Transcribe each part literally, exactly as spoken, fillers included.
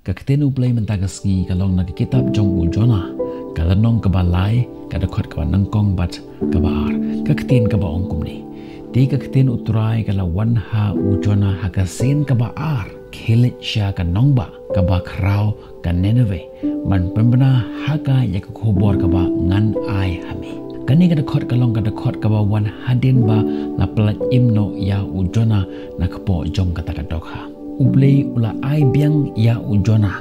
Ka ktien U Blei mynta ka sngi ka long na ka kitab jong u Jonah, ka lynnong kaba lai, ka dkhot kaba nyngkong bad kaba ar. Ka ktien kaba ong kumne: Te ka ktien U Trai ka la wan ha u Jonah ha ka sien kaba ar, khie leit sha ka nongbah kaba khraw ka Nineveh, ban pynbna ha ka ïa ka khubor kaba ngan ai ha me. Kane ka dkhot ka long ka dkhot kaba wan hadien ba la pyllait im noh ïa u Jonah na kpoh jong kata ka dohkha. U Blei u la ai biang ïa u Jonah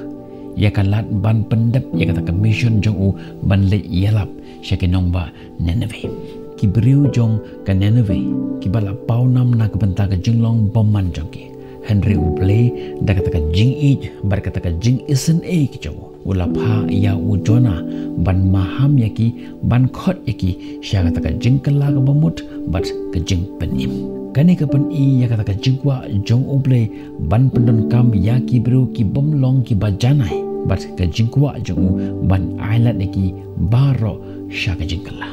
ïa ka lad ban pyndep ïa kata ka mission jong u ban leit ïalap sha ki nongbah Nineveh. Ki briew jong ka Nineveh kiba la paw nam na ka bynta ka jinglong bymman jong ki. Hynrei U Blei da kata ka jingïeit bad kata ka jingisynei ki jong u, u la phah ïa u Jonah ban maham ïa ki, ban khot ïa ki sha kata ka jingkylla kaba mut bad ka jingpynim. Kane ka pyni ïa kata ka jingkwah jong U Blei ban pyndonkam ïa ki briew ki bym long kiba janai bad ka jingkwah jong u ban ailad ïa ki baroh sha ka jingkylla.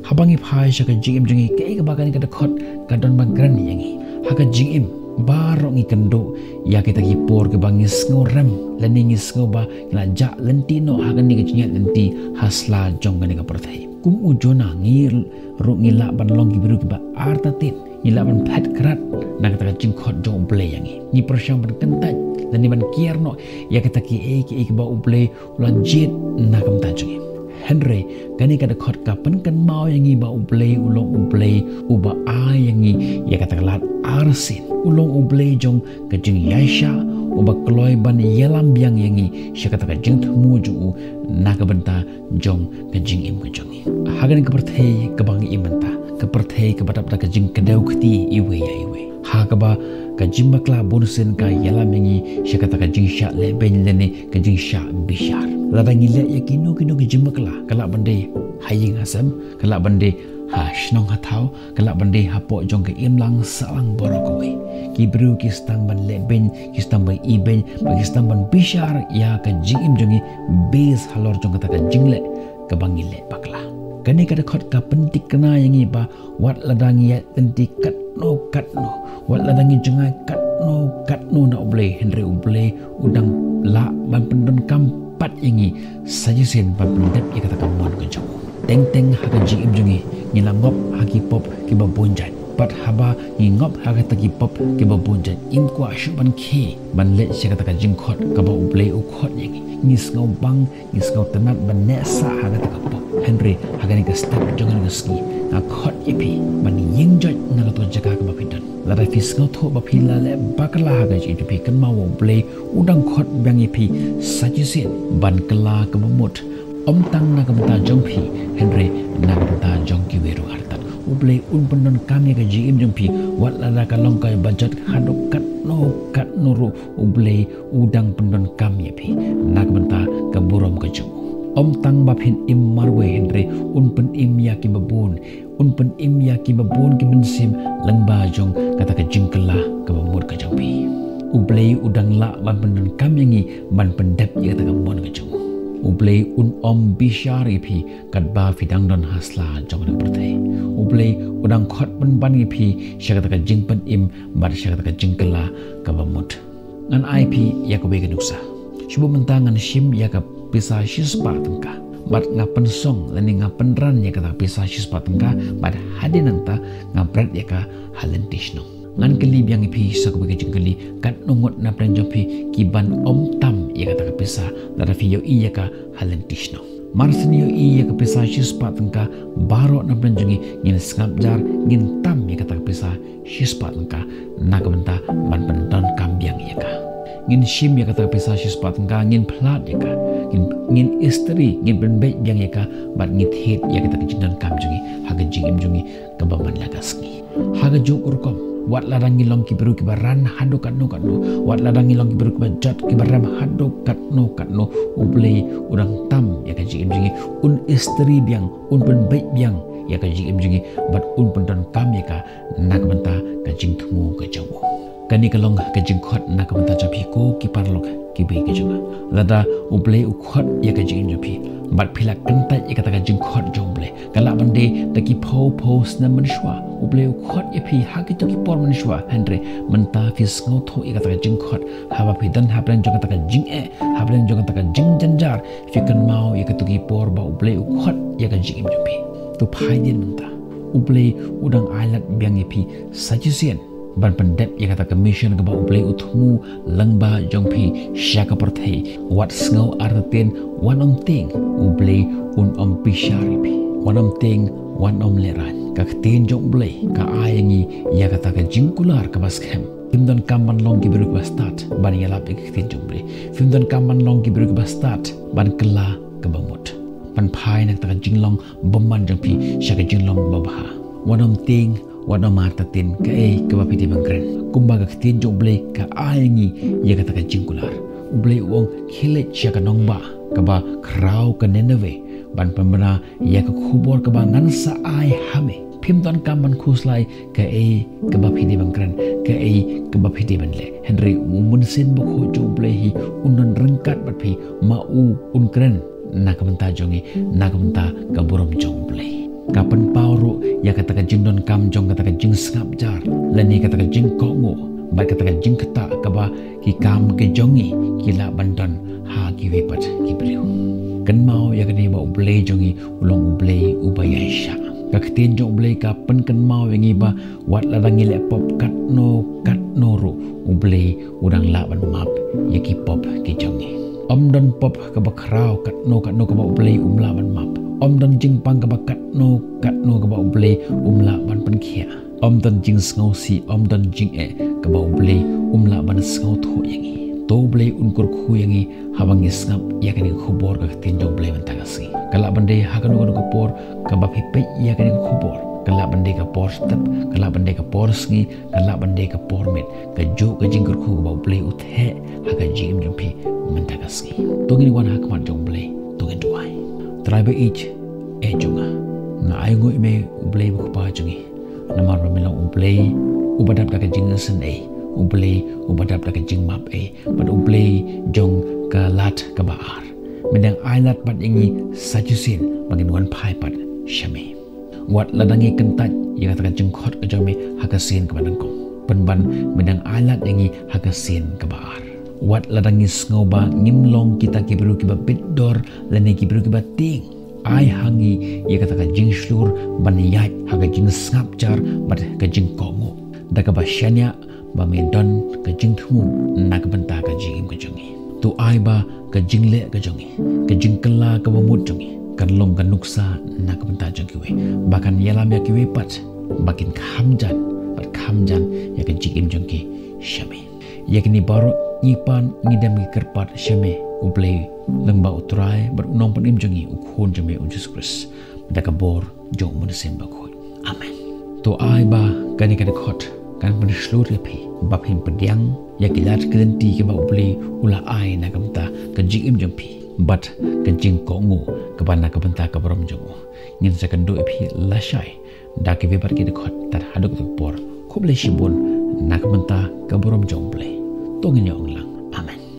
Haba ngi phai sha ka jingim jong ngi, kaei kaba kane ka dkhot ka don ban kren ïa ngi? Ha ka jingim baroh ngi kynduh ïa kita ki por kiba ngi sngewrem lane ngi sngew ba ngi la jah lynti noh ha kane ka jingïaid lynti ha sla jong kane ka pyrthei. Kum u Jonah, ngi ruh ngi lah ban long ki briew kiba artatien, ngi lah ban phet krat na kata ka jingkhot jong U Blei ïa ngi. Ngi pyrshang ban kyntait lane ban kiar noh ïa kita kiei kiei kiba U Blei u la jied na ka bynta jong ngi. Hynrei kane ka dkhot ka pynkynmaw ïa ngi ba U Blei u long U Blei uba ai ïa ngi ïa kata ka lad arsien. U long U Blei jong ka jingïaishah, uba kloi ban ïalam biang ïa ngi sha kata ka jingthmu jong u na ka bynta jong ka jingim ka jong ngi. Ha kane ka pyrthei kaba ngi im mynta, ka pyrthei kaba dap da ka jingkdew kti iwei ïa iwei, ha kaba ka jingbakla bunsien ka ïalam ïa ngi sha kata ka jingshah lehbeiñ lane ka jingshah bishar. Lada ngi leh ïa kino kino ki jingbakla, ka lah ban dei ha ïing ha sem, ka lah ban dei ha shnong ha thaw, ka lah ban dei hapoh jong ka imlang sahlang baroh kawei, ki briew ki sdang ban lehbeiñ, ki sdang ban ibeiñ bad ki sdang ban bishar ïa ka jingim jong ngi base halor jong kata ka jingleh kaba ngi leh bakla. Kane ka dkhot ka pynthikna ïa ngi ba wat lada ngi ïaid lynti katno katno, wat lada ngi jngai katno katno na U Blei, hynrei U Blei u dang lah ban pyndonkam pat ïa ngi sa shisien ban pyndep ïa kata ka mon ka jong u. Teng teng ha ka jingim jong ngi, ngi la ngop ha ki pop kiba bun jait. Bad haba ngi ngop ha kita ki pop kiba bun jait, ngim kwah shuh ban khie ban leit sha kata ka jingkhot kaba U Blei u khot ïa ngi. Ngi sngewbang, ngi sngewtynnat ban neh sah ha kata ka pop. Hynrei ha kane ka step jong kane ka sngi, nga khot ïa phi ban ïeng joit na kato ka jaka kaba phi don. Lada phi sngewthuh ba phi la leh bakla ha ka jingim jong phi, kynmaw U Blei u dang khot biang ïa phi sa shisien ban kylla kaba mut, ym tang na ka bynta jong phi, hynrei na ka bynta jong kiwei ruh artat. U Blei un pyndonkam ïa ka jingim jong phi, wat lada ka long kaba jot haduh katno katno ruh, U Blei u dang pyndonkam ïa phi na ka bynta ka burom ka jong u. Ym tang ba phin im marwei, hynrei un pynim ïa kiba bun, un pynim ïa kiba bun ki mynsiem lyngba jong kata ka jingkylla kaba mut ka jong phi. U Blei u dang lah ban pyndonkam ïa ngi ban pyndep ïa kata ka mon ka jong u. U Blei un ym bishar ïa phi katba phi dang don ha sla jong kane ka pyrthei. U Blei u dang khot pynban ïa phi sha kata ka jingpynim bad sha kata ka jingkylla kaba mut. Ngan ai phi ïa kawei ka nuksa. Shu buh mynta ngan shim ïa ka pisa shispah tyngka bad nga pynsong lane nga pynran ïa kata ka pisa shispah tyngka bad hadien nangta nga bret ïa ka ha lynti shnong. Ngan kylli biang ïa phi sa kawei ka jingkylli: katno ngut na pdeng jong phi ki ban ym tam ïa kata ka pisa lada phi ïohi ïa ka ha lynti shnong? Mar shen ïohi ïa ka pisa shispah tyngka, baroh na pdeng jong ngi ngin sngap jar, ngin tam ïa kata ka pisa shispah tyngka na ka bynta ban pyndonkam biang ïa ka. Ngin shim ïa kata ka pisa shispah tyngka, ngin phlad ïa ka, ngin, ngin istri, ngin pynbeit biang ïa ka bad ngin thied ïa kata ka jingdonkam jong ngi ha ka jingim jong ngi kaba man la ka sngi. Ha kajuh ka rukom, wat lada ngi long ki briew kiba ran haduh katno katno, wat lada ngi long ki briew kiba jot kiba rem haduh katno katno, U Blei u dang tam ïa ka jingim jong ngi, un istri biang, un pynbeit biang ïa ka jingim jong ngi bad un pyndonkam ïa ka na ka bynta ka jingthmu ka jong u. Kane ka long ka jingkhot na ka bynta jong phi ko ki paralok kiba ïeit ki jong nga. Lada U Blei u khot ïa ka jingim jong phi bad phi la kyntait ïa kata ka jingkhot jong U Blei, ka lah ban dei da ki phew phew snem mynshuwa U Blei u khot ïa phi ha kito ki por mynshuwa, hynrei mynta phi sngewthuh ïa kata ka jingkhot haba phi don hapdeng jong kata ka jingeh, haba Blei u khot ïa ka jingim jong phi. To phai dien mynta. U Blei u dang ailad biang ïa phi sa shisien ban pyndep ïa kata ka mission kaba U Blei u thmu lyngba jong phi sha ka pyrthei. Wat sngew artatien, wat nym tieng, U Blei un ym bishar ïa phi. Wat nym tieng, wat nym lehraiñ. Ka ktien jong U Blei ka ai ïa ngi ïa kata ka jingkular kaba skhem. Phim donkam ban long ki briew kiba stad ban ïalap ïa ka ktien jong U Blei. Phim donkam ban long ki briew kiba stad ban kylla kaba mut. Ban phai na kata ka jinglong bymman jong phi sha ka jinglong babha. Wat nym tieng, wat nym artatien kaei kaba phi dei ban kren. Kumba ka ktien jong U Blei ka ai ïa ngi ïa kata ka jingkular. U Blei u ong, khie leit sha ka nongbah kaba khraw ka Nineveh ban pynbna ïa ka khubor kaba ngan sa ai ha me. Phim donkam ban khuslai kaei kaba phi dei ban kren, kaei kaba phi dei ban leh. Hynrei U Mynsiem Bakhuid jong U Blei hi un don ryngkat bad phi, ma u un kren na ka bynta jong ngi, na ka bynta ka burom jong U Blei. Ka pynpaw ruh ïa kata ka jingdonkam jong kata ka jingsngap jar lane kata ka jingkohnguh bad kata ka jingktah kaba ki kam ki jong ngi ki lah ban don ha kiwei pat ki briew. Kynmaw ïa kane ba U Blei jong ngi u long U Blei uba ïaishah. Ka ktien jong U Blei ka pynkynmaw ïa ngi ba wat lada ngi leh pop katno katno ruh, U Blei u dang lah ban map ïa ki pop ki jong ngi. Ym don pop kaba khraw katno katno kaba U Blei um lah ban map. Ym don jingpang kaba katno katno kaba U Blei um lah ban pynkhiah. Ym don jingsngewsih, ym don jingeh kaba U Blei um lah ban sngewthuh ïa ngi. To U Blei un kyrkhu ïa ngi haba ngi sngap ïa kane ka khubor ka ktien jong U Blei mynta ka sngi. Ka lah ban dei ha kano kano ka por kaba phi peit ïa kane ka khubor. Ka lah ban dei ka por step, ka lah ban dei ka por sngi, ka lah ban dei ka por miet. Kajuh ka jingkyrkhu kaba U Blei u theh ha ka jingim jong phi mynta ka sngi. To ngin wan ha khmat jong U Blei, to ngin duwai. Trai ba ïeit, eh jong nga, nga ainguh ïa me U Blei ba U Kpa jong ngi. Namar ba me long U Blei uba dap da ka jingisynei, U Blei uba dap da ka jingmap ei, bad U Blei jong ka lad kaba ar. Me dang ailad pat ïa ngi sa shisien ba ngin wan phai pat sha me. Wat lada ngi kyntait ïa kata ka jingkhot ka jong me ha ka sien kaba nyngkong, pynban me dang ailad ïa ngi ha ka sien kaba ar. Wat lada ngi sngew ba ngim long kita ki briew kiba bit dor lane ki briew kiba tieng, ai ha ngi ïa kata ka jingshlur ban ïaid ha ka jingsngap jar bad ka jingkohnguh, da kaba shaniah ba me don ka jingthmu na ka bynta ka jingim ka jong ngi. To ai ba ka jingleh ka jong ngi, ka jingkylla kaba mut jong ngi, kan long ka nuksa na ka bynta jong kiwei, ba kan ïalam ïa kiwei pat ba kin kham jan bad kham jan ïa ka jingim jong ki sha me. Ïa kine baroh ngi pan ngi dem ngi kyrpad sha me U Blei, lyngba U Trai bad U Nongpynim jong ngi, U Khun jong me U Jisu Khrist, da ka bor jong U Mynsiem Bakhuid. Amen. To ai ba kane ka dkhot kan pynshlur ïa phi ba phin pdiang ïa ki lad ki lynti kiba U Blei u la ai na ka bynta ka jingim jong phi bad ka jingkohnguh kaba na ka bynta ka burom jong u. Ngin sa kynduh ïa phi lashai da kiwei pat ki dkhot tad haduh kato ka por. Khublei shibun na ka bynta ka burom jong U Blei. To ngin ïa ong lang,